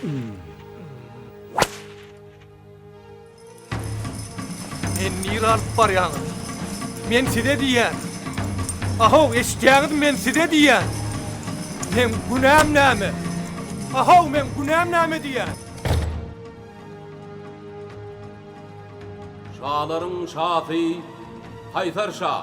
Meni nirä alyp barýaňyz? Men size diýýän. Ahow, eşidýäňizmi, men size diýýän. Meň günäm näme? Ahow, meň günäm näme diýýän? Şalaryň şasy Kaýsar şa.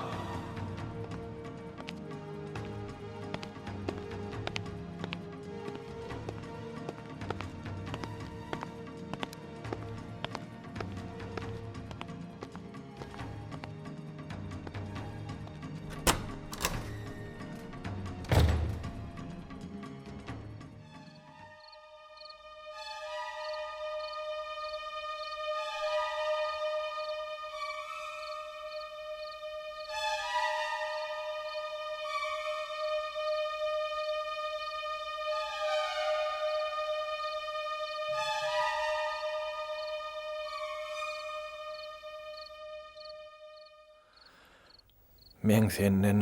Meň senden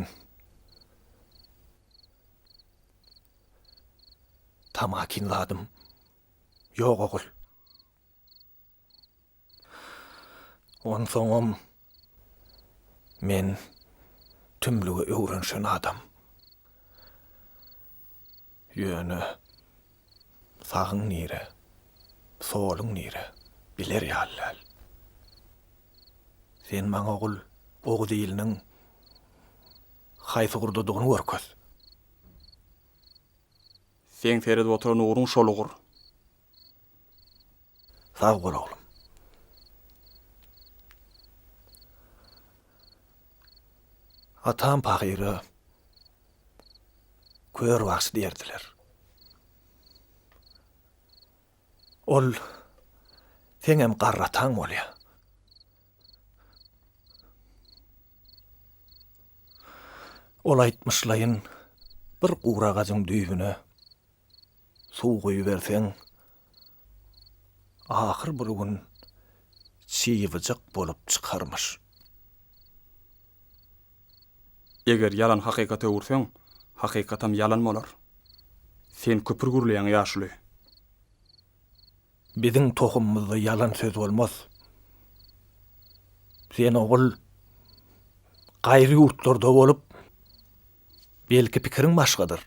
tamakin zadym ýok ogul. Onsoňam men tümlüge öwrenişen adam. Ýöne sagyň nire, soluň nire biler ýaly däl. Sen maňa ogul Oguz iliniň haýsy ugurdadygyny görkez. Seň seredip oturan ugruň şol ugur. Sag bol oglum. Atam pahyra kör bagşy diýerdiler. Ol seňem garry ataň bolýa. Ol aýtmyşlaýyn bir gury agajyň düýbüne suw guýuberseň, ahyr bir gün çybyjyk bolup çykarmyş. Eger ýalan hakykata öwürseň, hakykatam ýalan bolar. Sen küpür gürleýäň, ýaşuly. Biziň tohumymyzda ýalan söz bolmaz. Sen ogul, gaýry ýurtlarda bolup, belki pikiriň başgadyr.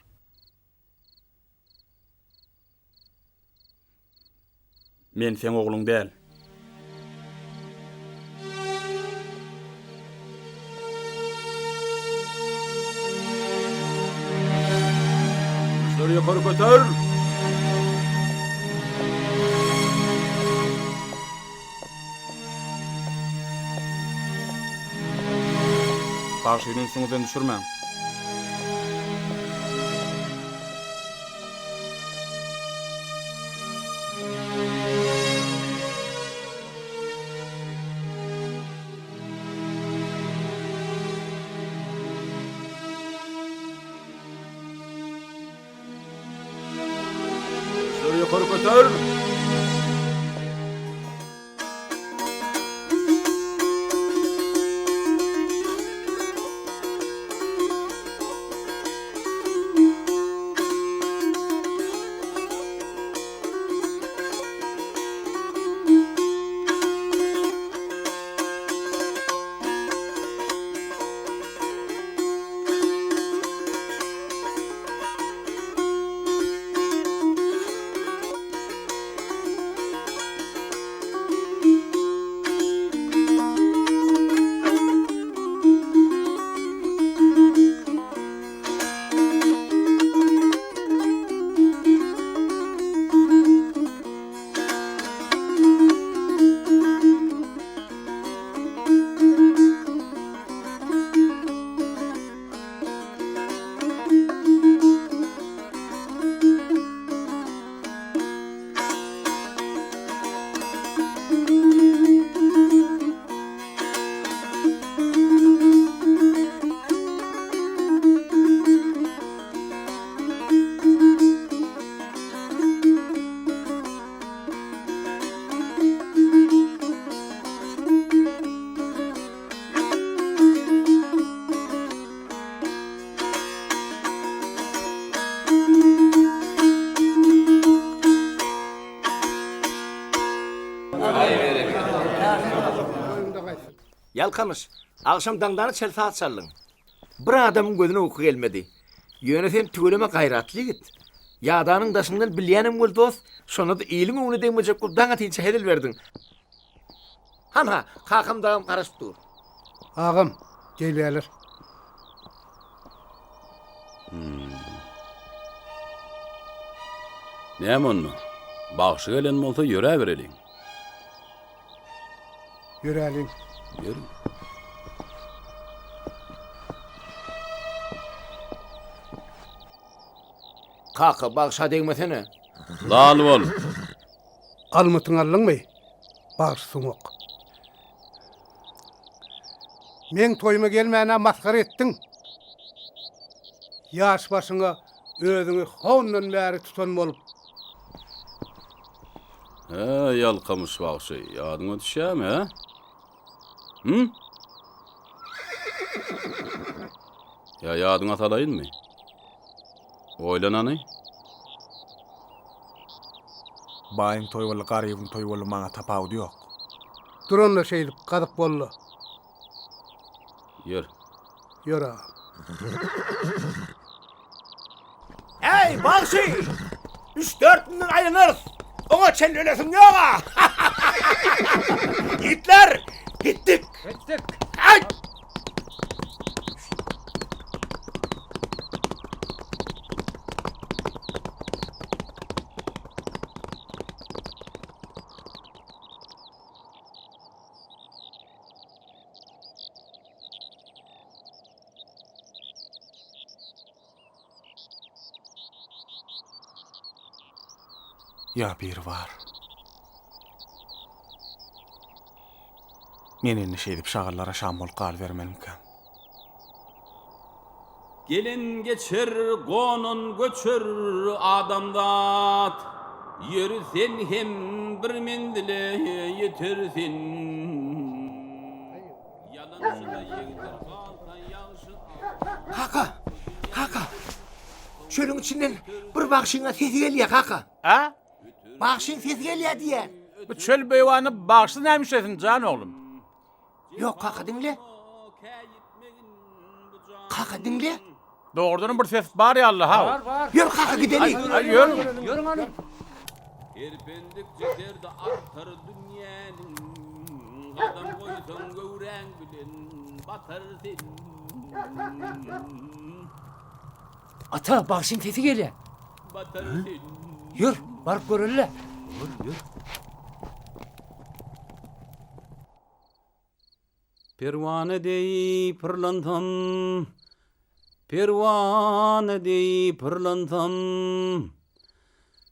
Men seň ogluň däl. Başlary ýokary göter! Bagşyny ünsüňizden düşürmäň. Başlary ýokary göter! Ýalkamyş, agşam daňdana çenli saz çaldyň. Bir adamyň gözüne uky gelmedi. Ýöne sen tüweleme gaýratly ýigit. Ýadanyň daşyňdan bilýänem weli dost, şonda-da iliň öňüne degmejek bolup daň atynça hezil berdiň. Hanha, kakam dagam garaşyp dur. Agam, gelýäler. Näme onda? Bagşy gelen bolsa ýöräbereliň. Ýöräliň. Ýörüň. Kaka, bagşa degmesene. Lal bol. Almytyňy aldyňmy? Bagşy sumak. Meň toýuma gelmän-ä masgara etdiň. Ýaş başyňa özüňi hondan bäri tutan bolup. Hä, Ýalkamyş bagşy, ýadyňa düşýärmi, hä? Hü? Ýa ýadyňa salaýynmy? Oýlan hany. Baýyň toýy boldy, garybyň toýy boldy, maňa tapawudy ýok. Dur onda şeýdip, gazyk boldy. Ýör. Ýör agam. Äý, bagşy! Üç-dört günden aýlanarys. Oňa çenli ölesiň ýog-a! Ýigitler, gitdik! Gitdik! Aý! Ýa biri bar. Men indi şeýdip şagallara şam bolup galybermelimikäm? Gelen geçer, gonan göçer adamzat, Ýöri sen hem bir menzile ýeter sen. Ýalançyda ýegdir galsa ýagşy at. Kaka, kaka, çölüň içinden bir bagşyň-a sesi gelýä, kaka. A? Bagşyň sesi gelýä diýýän. Bu çöl beýwany bagşy näme işlesin, jan oglum? Ýok, kaka, diňle. Kaka, diňle. Dogrudanam bir ses bar ýaly haw. Bar, bar. Ýör kaka gideli. Aý, ýör. Ýörüň hany. Terpendikçe derdi artar dünýäniň, Gadam goýsaň göwräň bilen batar sen. Ata, bagşyň sesi gelýär. Batar sen. Ýör, baryp göreli-le. Perwana deý pyrlansam, Perwana deý pyrlansam,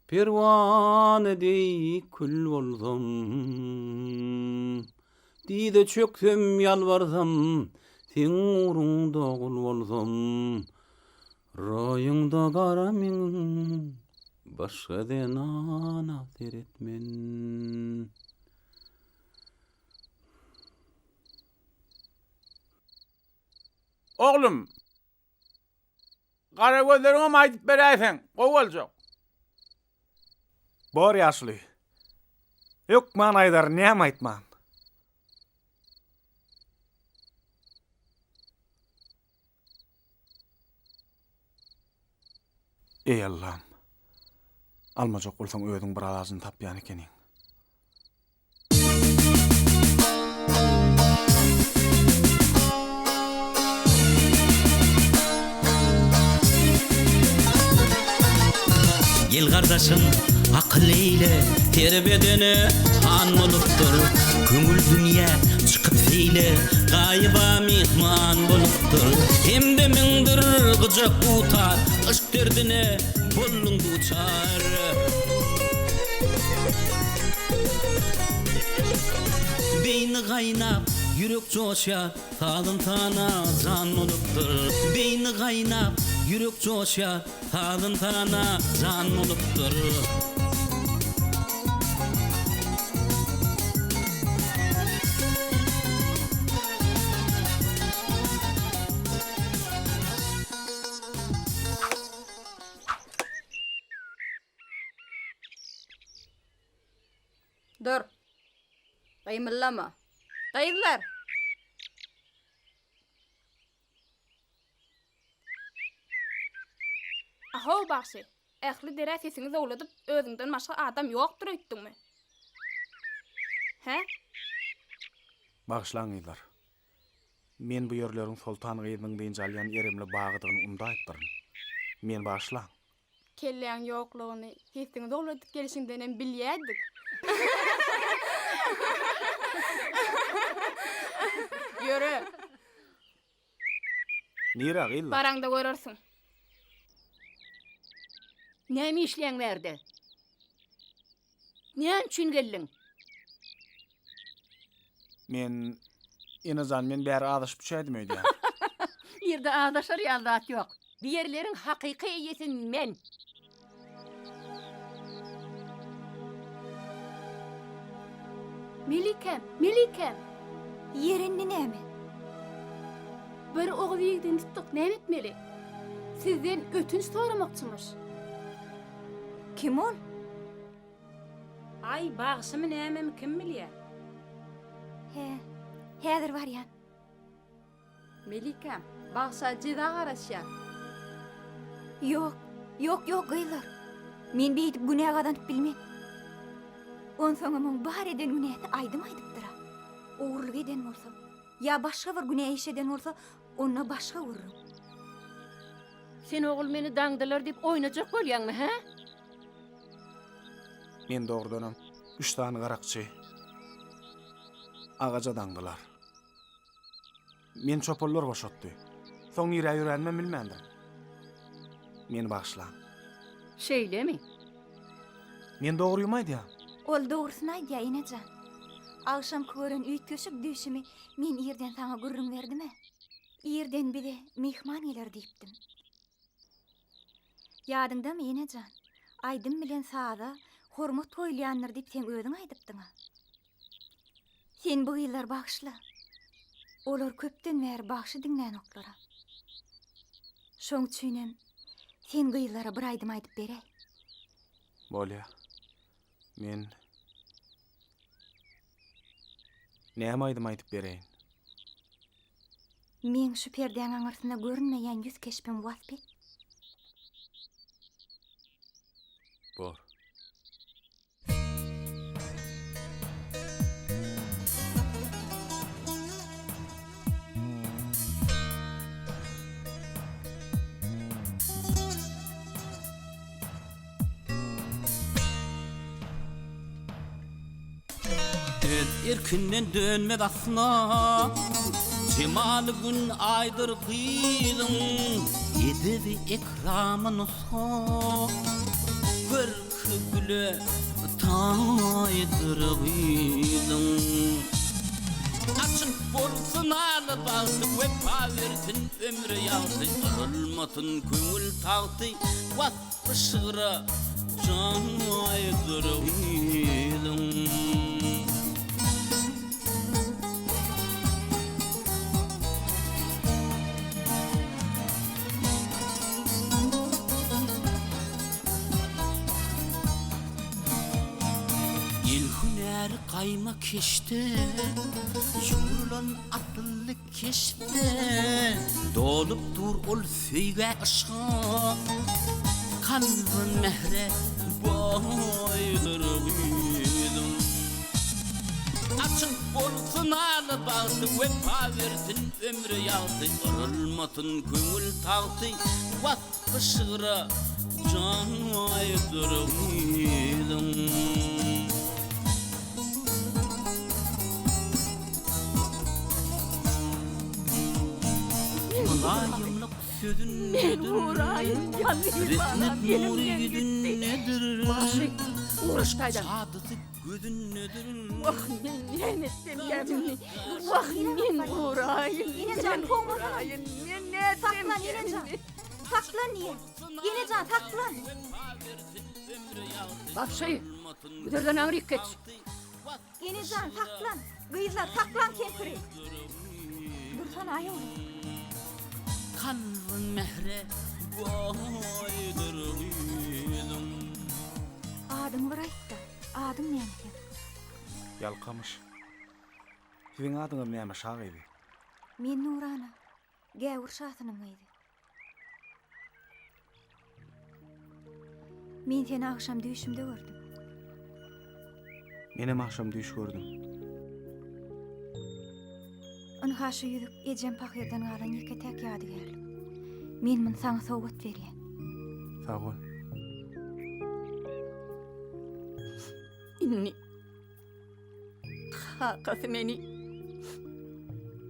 Perwana deý kül bolsam, Dyza çöksem, ýalbarsam, Seň ugruňda gul bolsam, Roýuňda gara meň, Başga zenana seretmen. Oglum, gara gözleriňem aýdyp beräýseň, gowy boljak. Bor ýaşuly. Hökman aýdaryn, näme aýtman. Eý Allam! Almajak bolsaň özüň bir alajyny tapýan ekeniň. Gel gardaşym, akyl eýle, Ter bedene han bolupdyr. Köňül dünýä çykyp seýle, Gaýyba myhman bolupdyr. Hemdemiňdir gyjak dutar, Yşk derdine bolduň duçar. Beýni gaýnap, ýürek joşýar, Saz ynsana jan bolupdyr. Beýni gaýnap, ýürek joşýar, Saz ynsana jan bolupdyr. Dur. Gymyldama. Gyzlar! Ahow bagşy, ähli derä sesiňi zowladyp, özüňden başga adam ýokdur öýtdüňmi? Hä? Bagyşlaň gyzlar. Men bu ýerleriň soltan gyzynyň dynç alýan eremli bagydygyny undaýypdyryn. Meni bagyşlaň. Kelläň ýoklugyny sesiňi zowladyp gelşiňdenem bilýädik. Ýöre. Nirä gyzlar? Baraňda görersiň. Näme işleýäň bärde? Näme üçin geldiň? Men, enejan, men bäri azaşyp düşäýdim öýdýän. Ýerde azaşar ýaly zat ýok. Bu ýerleriň hakyky eýesi men. Melikäm, Melikäm! Ýeri indi näme? Bir oguz ýigidini tutduk, näme etmeli? Sizden ötünç soramakçymyş. Kim ol? Aý, bagşymy nämemi kim bilýä. Hä, häzir barýan. Melikäm, bagşa jeza garaşýar. Ýok, ýok, ýok gyzlar. Men beýdip günä gazanyp bilmen. Onsoňam oň bar eden günäsi aýdym aýdypdyr-a. Ogurlyk eden bolsa, ýa başga bir günä iş eden bolsa, onda başga gürrüň. Sen ogul meni daňdylar diýip oýnajak bolýaňmy, hä? Men dogrudanam üç sany garakçy agaja daňdylar. Meni çopanlar boşatdy. Soň nirä ýöränimem bilmändirin. Meni bagyşlaň. Şeýlemi? Men dogrymy aýdýan. Ol dogrusyny aýdýar, ene jan. Agşamky gören üýtgeşik düýşümi men irden saňa gürrüň berdim-ä. Irden bize myhman geler diýipdim. Ýadyňdamy, ene jan? Aýdym bilen saza hormat goýulýandyr diýip seň özüň aýdypdyň-a. Sen bu gyzlary bagyşla. Olar köpden bäri bagşy diňlänoklar-a. Şoň üçinem sen gyzlara bir aýdym aýdyp beräý. Bolýa. Men näme aýdym aýdyp bereýin? Meň şu perdäň aňyrsynda görünmeýän ýüz keşbim wasp et. Bor. Öz erkinden dönmez asla Jemaly gün aýdyr gyzyň Edebi ekramy nusga Görki güle taýdyr gyzyň Açyk bolsun aly bagty Wepa bersin ömre ýagty Yrylmasyn köňül tagty Wasp Şygra jaýdyr gyzyň. El hünäri gaýma keşde, Ýugrulan asylly Keşpde dolup dur ol söýgä yşga Kalbym mähre baýdyr gyzyň Açyk bolsun aly bagty Wepa bersin ömre ýagty Yrylmasyn köňül tagty Waspy şygra jaýdyr gyzyň. Mylaýymlyk sözündedir. Men uraýyn, ýalňyz balam elimden gitdi. Bagşy, ugraş taýdan. Jadysy gözündedir. Wah, men näme etsem indi? Wah, men uraýyn. Enejan, kowmasana. Men nätsem Saklan, enejan. Saklan diýen. Enejan, saklan. Bagşy, güzerden aňryk geç. Enejan, saklan! Gyzlar, saklaň kempiri! Dursana, aý oglum. Kalbyň mähre baýdyr gyzyň. Adyňy bir aýt-da, adyň näme seň? Ýalkamyş. Siziň adyňyz näme, şa gyzy? Men Nurana, Gäwür şasynyň gyzy. Men seni agşam düýşümde gördüm. Menem agşam düýş gördüm. Ynha şu ýüzük ejem pahyrdan galan ýeke-täk ýadygärlik. Men muny saňa sowgat berýän. Sag bol. Indi kakasy meni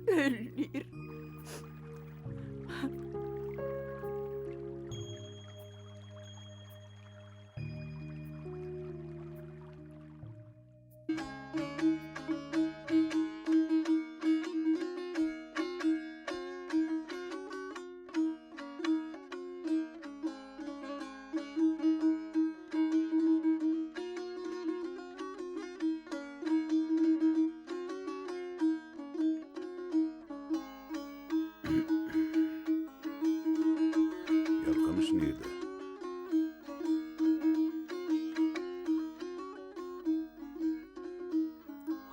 öldür. Ýalkamyş nirde?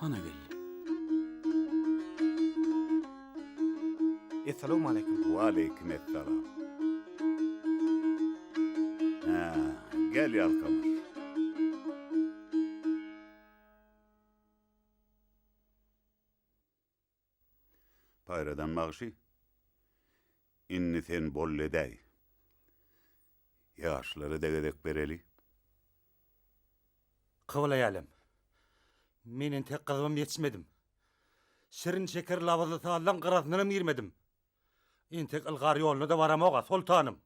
Hana geldi. Essalawmaleýkim. Waleýkim essalam. Hä, gel Ýalkamyş. Paýradan bagşy, indi sen boldy edäý. Ýaşlara-da gezek bereli. Kyblaýy älem, men entek gyzybam ýetişmedim. Şirin-şeker labyzly sallaň gyrasyndanam girmedim. Entek ylgar ýoluna-da baramog-a, soltanym.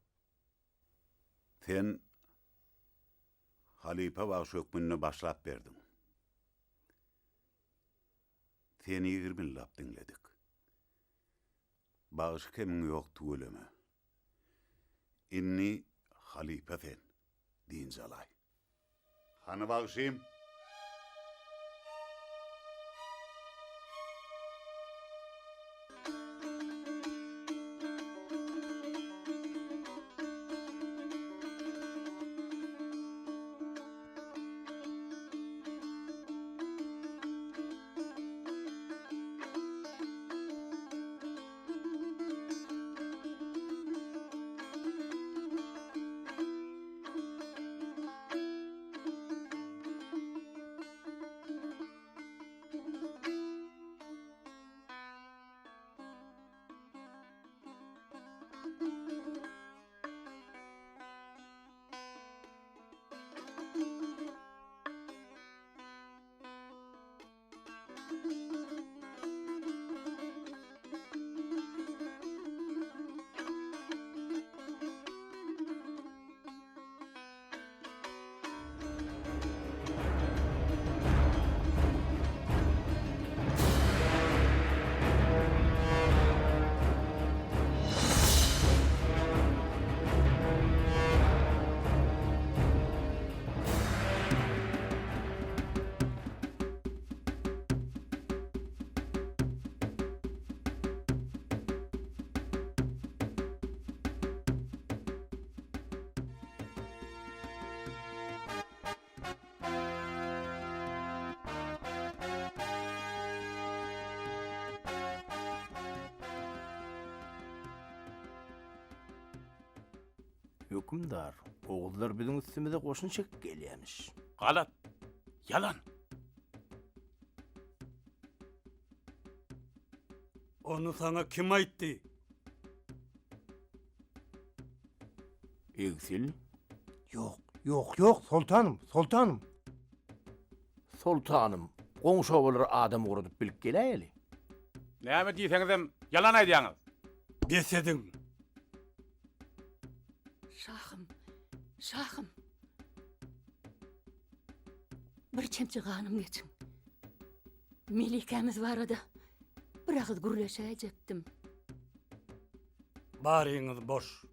Sen halypa bagşy hökmünde başlap berdiň. Seni 20 ýyllap diňledik. Bagşy kemiň ýok tüweleme. Indi halypa sen, dynç alaý. Hany bagşym? Hökümdar, oguzlar biziň üstümize goşun çekip gelýämiş. Galat! Ýalan! Ony saňa kim aýtdy? Egsil. Ýok, ýok, ýok, soltanym, soltanym. Soltanym, goňşy obalara adam ugradyp bilip geläýeli. Näme diýseňizem, ýalan aýdýaňyz. Bes ediň! Şahym, şahym. Bir çemçe ganym geçiň. Melikämiz barada bir agyz gürleşäýjekdim. Baryňyz boş.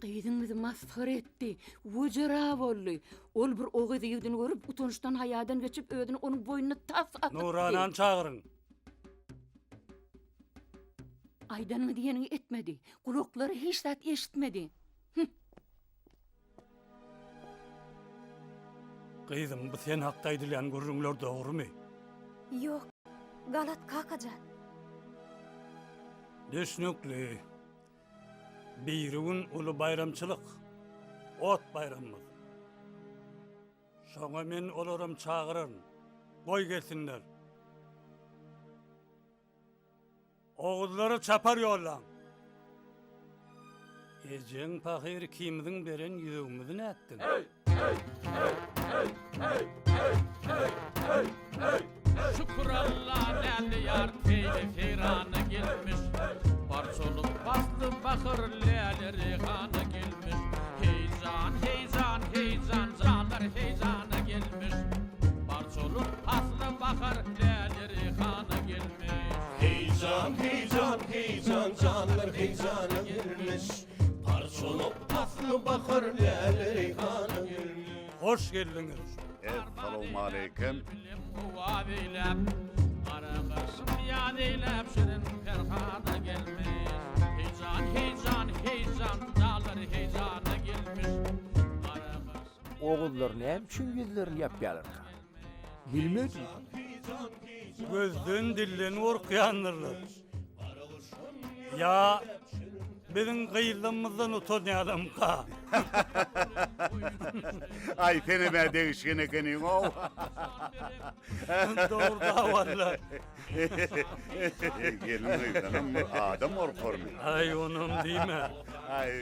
Gyzyň bizi masgara etdi, wejera boldy. Ol bir oguz ýigidini görüp, utançdan haýadan geçip, özüni onuň boýnuna tas atypdy. Nuranany çagyryň. Aýdanyňy diýeniňi etmedi. Gulaklary hiç zat eşitmedi. Hüh! Gyzym, bu sen hakda aýdylýan gürrüňler dogrumy? Ýok, galat kakajan. Düşnükli. Birigün uly baýramçylyk. Ot baýramymyz. Şoňa men olaram çagyraryn. Goý gelsinler. Oguzlara çapar ýollaň. Ejeň pahyr ikimiziň beren ýüzügimizi nätdiň? Şükür Alla läle ýar seýli seýrana gelmiş. Parçalyk pasly bahar läle reýhana gelmiş. Heýjan, heýjan, heýjan, janlar heýjana gelmiş. Parçalyk pasly bahar läle reýhana gelmiş. Heýjan, heýjan, heýjan, janlar heýjana gelmiş. Parçalyk pasly bahar läle reýhana gelmiş. Hoş geldiňiz. Essalawmaleýkim. Howa beýläp, gara gyşym ýaz eýläp, şirin Perhada gelmiş. Heýjan, heýjan, heýjan, janlar heýjana gelmiş. Gara gyşym. Oguzlar näme üçin ýüzlerini ýapýarlarka? Bilmedim. Gözden dilden gorkýandyrlar. Ýa biziň gyzlygymyzdan utanýarlarmyka? Aý senem-ä degişgen ekeniň-ow. Dogry da walla. Gelin gyzdanam bir adam gorkarmy? Aý onam diýme. Aý.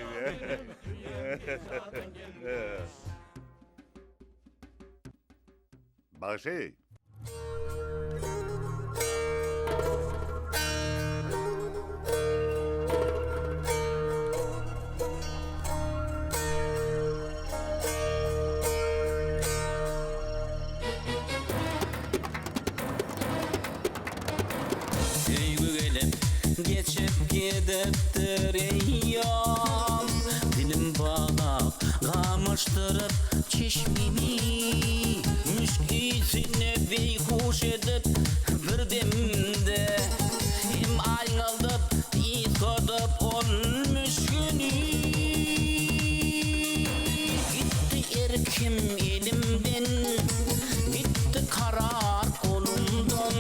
Bagşy. Söýgi gelip, geçip gidipdir eýýam, Dilim baglap, gamaşdyryp çeşmimi, Müşk ysine beýhuş edip bir demde, Hem aýňaldyp, ysgadyp ol müşgini. Gitdi erkim elimden, Gitdi karar golumdan,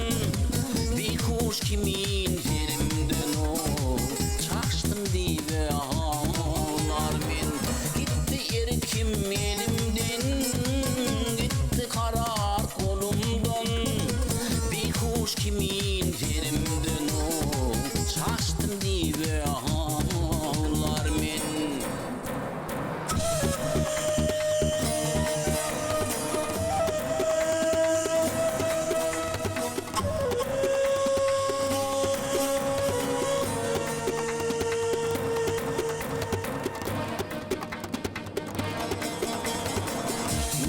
Beýhuş kimin serimden o, Çaşdym diýbe aglar men. Gitdi erkim elimden, Gitdi karar golumdan, Beýhuş kimin serimden o, Çaşdym diýbe aglar men.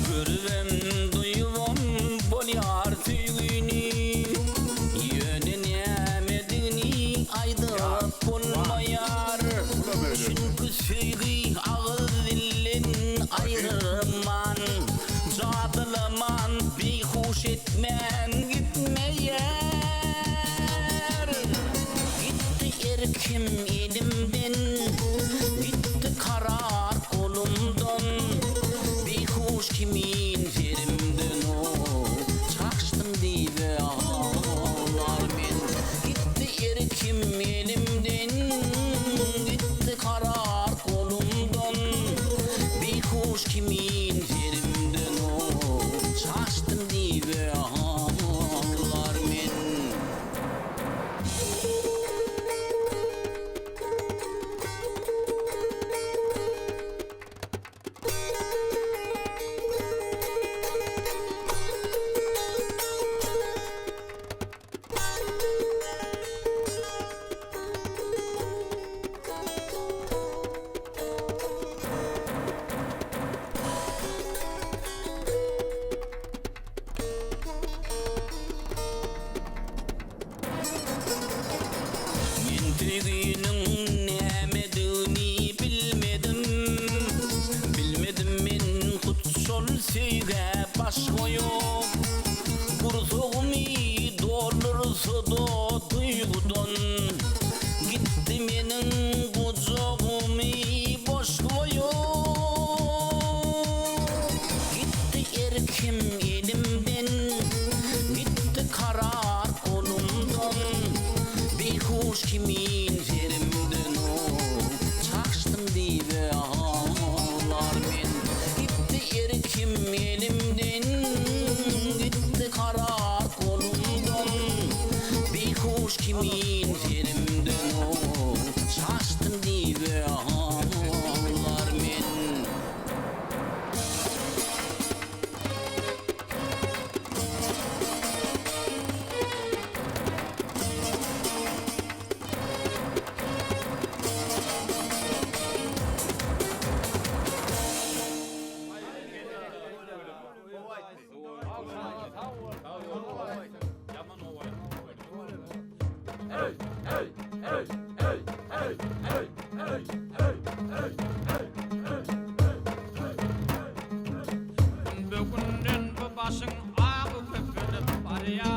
Görübem, duýubam bolýar söýgini, Ýöne nämedigini aýdyp bolmaýar. Çünki söýgi agyz-dilden aýyrman, Jadylaman, beýhuş etmän gitmeýär. Gitdi erkim elimden, Gitdi karar golumdan, Beýhuş kimin serimden o, Çaşdym diýbe aglar men. Gitdi erkim elimden, Gitdi karar golumdan, Beýhuş kimin serimden o, Çaşdym diýbe aglar men. Men söýginiň nämedigini bilmedim, Bilmedim men hut şol söýgä baş goýup. Gursagymy doldursa-da duýgudan, Gitdi meniň gujagymy boş goýup. Gitdi erkim elimden, Gitdi karar golumdan, Beýhuş kimin serimden o, Çaşdym diýbe aglar men. Üsti-başyň agy köpelip barýa.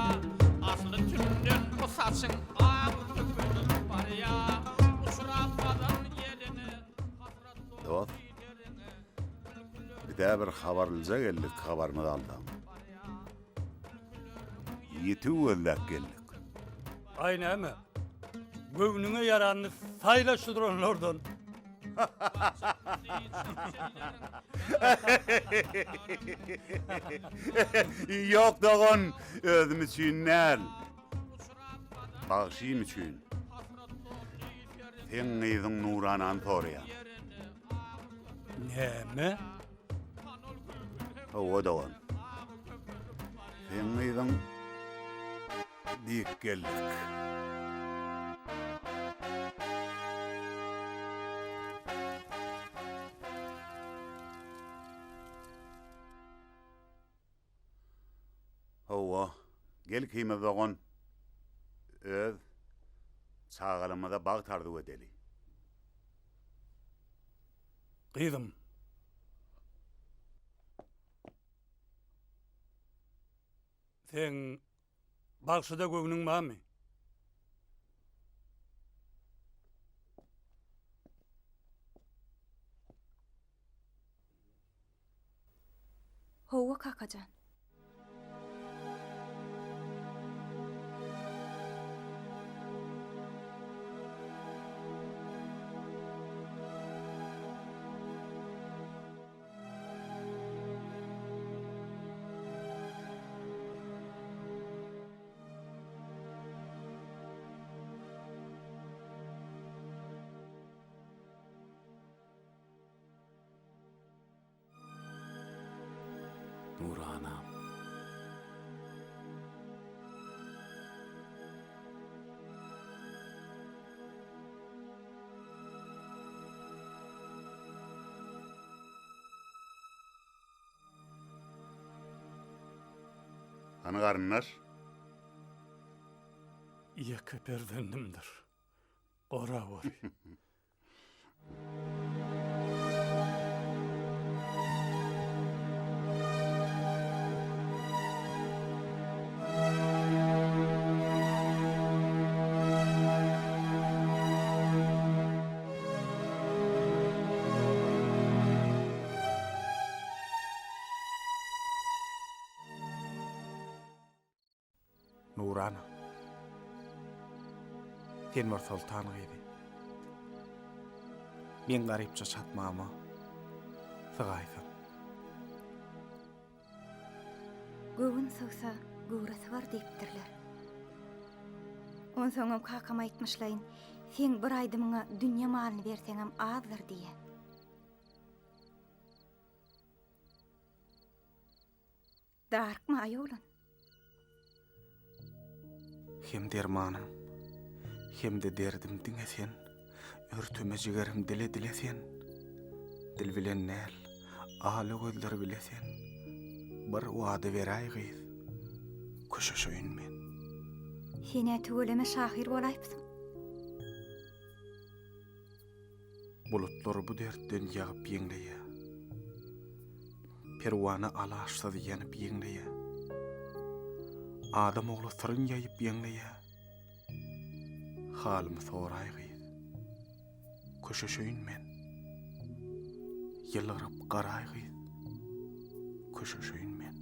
Asly tünden bu saçyň agy köpelip barýa. Uçrap gazan ýeline hasrat Dost, biz-ä bir habarlyja geldik, habarymyzy alsaň. Ýitigi gözläp geldik. Aý näme? Göwnüňe ýaranyny saýla şu duranlardan. Ýok dogan, özüm üçin däl. Bagşym üçin. Seň gyzyň Nuranany soraýan. Näme? Hawa dogan. Seň gyzyň diýip geldik. Hawa, gel ikimiz dogan, öz çagalarymyza bagt arzuw edeli. Gyzym. Seň bagşyda göwnüň barmy? Hawa, kakajan. Nuranam. Hany garyndaş? Ýeke perzendimdir. Goraweri. Nurana. Sen bir soltan gyzy. Meň garypja çatmama sygaýsaň. Göwün sygsa, göwre sygar diýipdirler. Onsoňam kakam aýtmyşlaýyn, seň bir aýdymyňa dünýe malyny berseňem azdyr diýýä. Darykma, aý oglan. Hem dermanym, hem-de derdim diňe sen, Örteme jigerim dile-dile sen. Dil bilen däl, ala gözler bile sen, Bir wada beräý gyz, köşeşeýin men. Sen-ä tüweleme şahyr bolaýypsyň. Bulutlar bu dertden ýagyp ýeňleýär. Perwana alaçsyz ýanyp ýeňleýär. Adam ogly syryn ýaýyp ýeňleýär. Halymy soraý gyz. Köşeşeýin men. Ýylgyryp garaý gyz. Köşeşeýin men.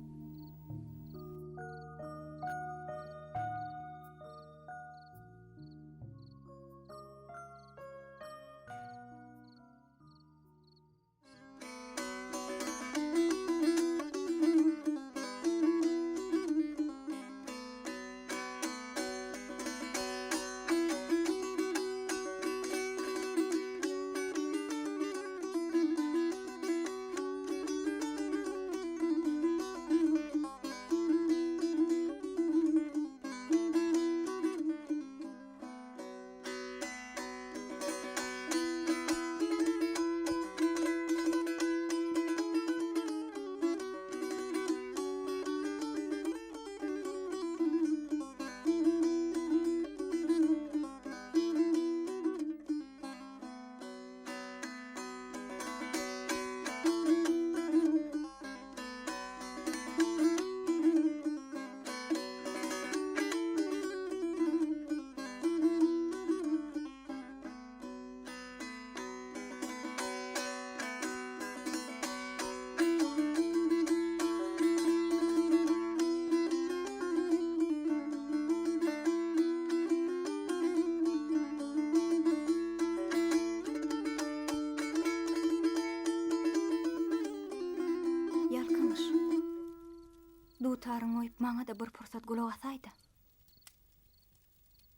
Dutaryňy goýup maňa-da bir pursat gulak asaý-da.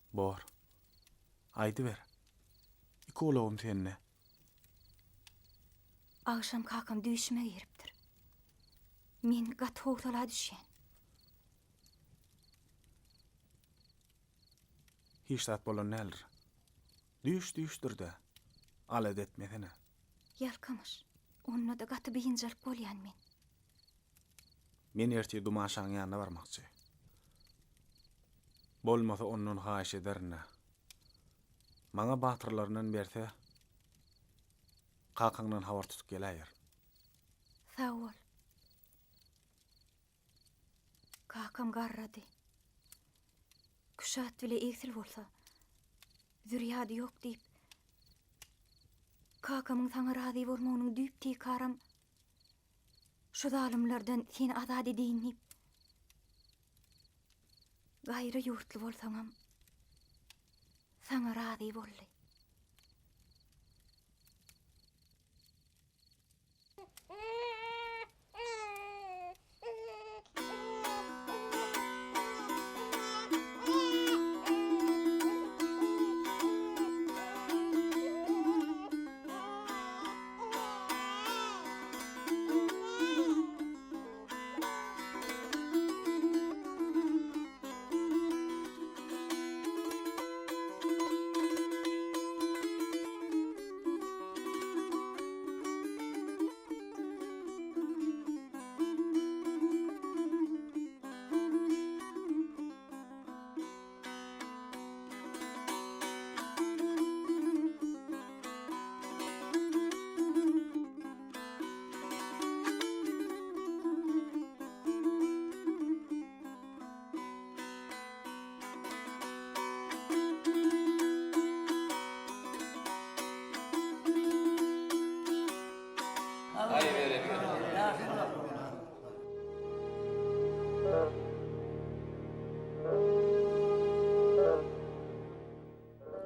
Bor. Aýdyber. Iki gulagym sende. Agşam kakam düýşüme giripdir. Men gaty howsala düşýän. Hiç zat bolan däldir. Düýş düýşdür-dä. Alada etmesene. Ýalkamyş. Onda-da gaty biynjalyk bolýan men. Men ertir Dumaşaň ýanyna barmakçy. Bolmasa ondan haýyş ederin-dä. Maňa batyrlaryndan berse, kakaňdan habar tutup geläýerin. Sag bol. Kakam garrady. Küşat bile egsil bolsa, zürýady ýok diýip, kakamyň saňa razy bolmagynyň düýp teýkaram şu zalymlardan seni azat edeýin diýip, gaýry ýurtly bolsaňam, saňa razy boldy.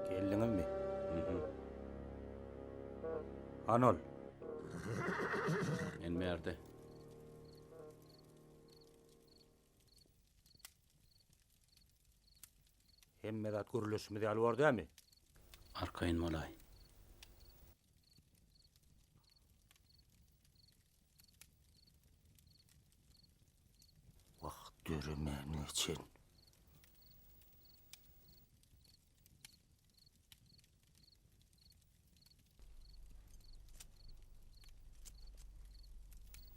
Geldiňizmi? Hany ol? Men bärde. Hemme zat gürleşimiz ýaly bor dämi? Arkaýyn bolaý. Wah, döremän geçen.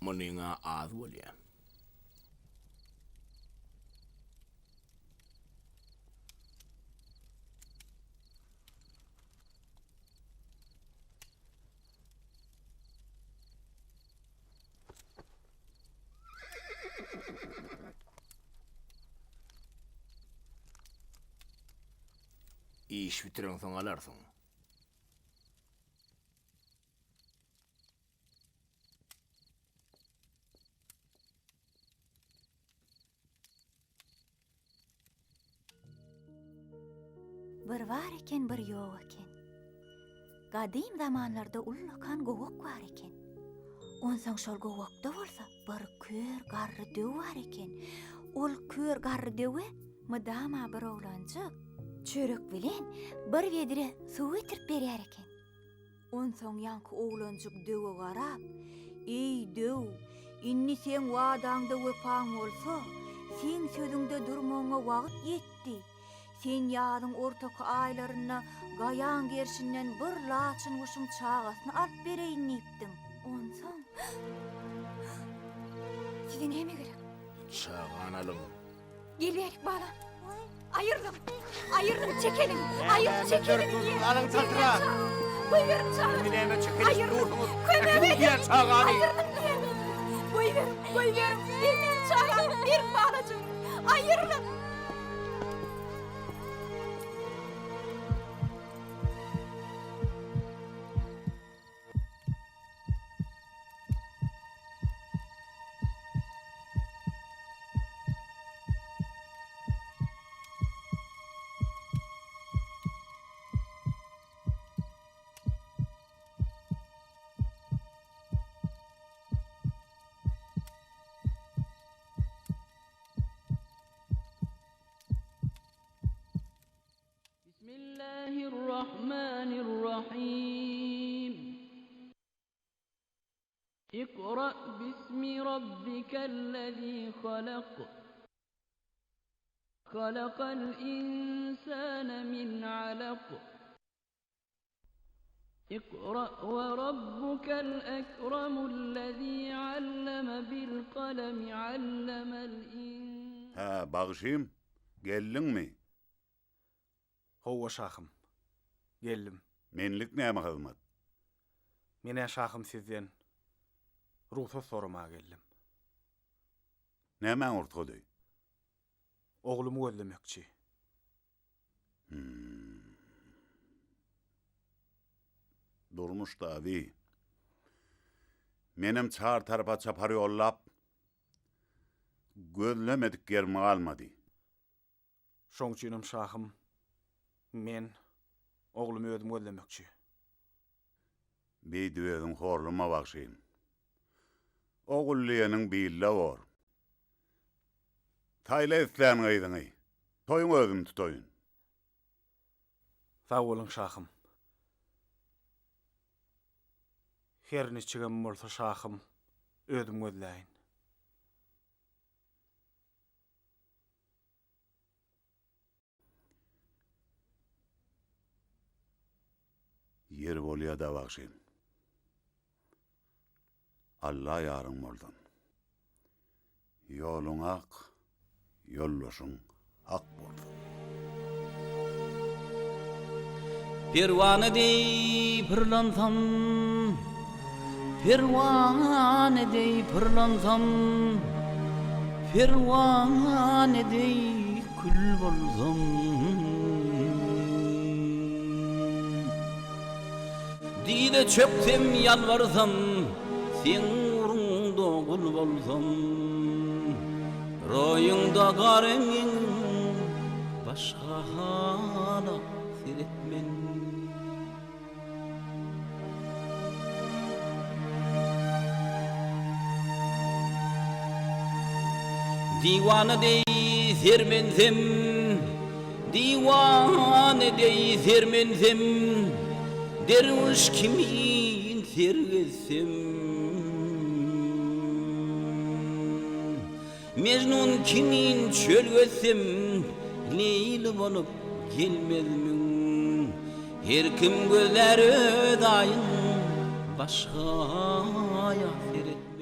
Munyň-a az bolýa. Iş bitireňsoň alarsyň. Bir bar eken, bir ýok eken. Gadym zamanlarda ullakan gowak bar eken. Onsoň şol gowakda bolsa bir kör garry döw bar eken. Ol kör garry döwe mydama bir oglanjyk çörek bilen bir bedre suw getirip berýär eken. Onsoň ýaňky oglanjyk döwe garap, Eý, döw, indi seň wadaňda wepaň bolsa, seň sözüňde durmagyňa wagt ýetdi. Sen ýazyň ortaky aýlarynda gaýaň gerşinden bir laçyn guşuň çagasyny alyp bereýin diýipdiň. Onsoň Size näme gerek? Çagany alyň. Gel bärik balam. Aýyrlyň. Aýyrlyň çekeliň. Aýyr çekeliň diýýän. Alyň çatyra. Goýberiň çagany. Näme çekeliň dursuňyz? Kömek edin. Çagany. Aýyrlyň diýýän. Goýberiň, goýberiň. Bermeýin çagamy. Beriň balajygymy. Aýyrlyň. Ikra bismi rabbikellezî halak. Halakal insane min alak. Ikra we rabbukel ekremüllezî alleme bil kalemi allemel in. Hä, bagşym, geldiňmi? Howwa şahym. Geldim. Menlik näme hyzmat? Men-ä şahym sizden rugsat soramaga geldim. Nämäň rugsady? Oglumy gözlemekçi. Hum. Durmuş daby. Menem çar tarapa çapar ýollap, gözlemedik ýerim galmady. Şoň üçinem şahym, men oglumy özüm gözlemekçi. Beýdip özüňi horlama bagşym. Ogul diýeniň bille bor. Saýla islän gyzyňy, toýuňy özüm tutaýyn. Sag boluň şahym. Her niçigem bolsa şahym, özüm gözläýin. Ýeri bolýa-da bagşym. Alla ýaryň bolsun. Ýoluň ak, ýoldaşyň hak bolsun. Perwana deý pyrlansam, Perwana deý pyrlansam, Perwana deý kül bolsam. Dize çöksem ýalbarsam, Seň ugruňda gul bolsam. Roýuňda gar eňňin, Başga hala seretmen. Diwana deý sermensem, Diwana deý sermensem, Derwüş kimin ser gezsem. Mejnun kimin çöl gezsem, Leýli bolup gelmezmiň? Her kim gözlär öz aýyn, Başga aýa seretmän.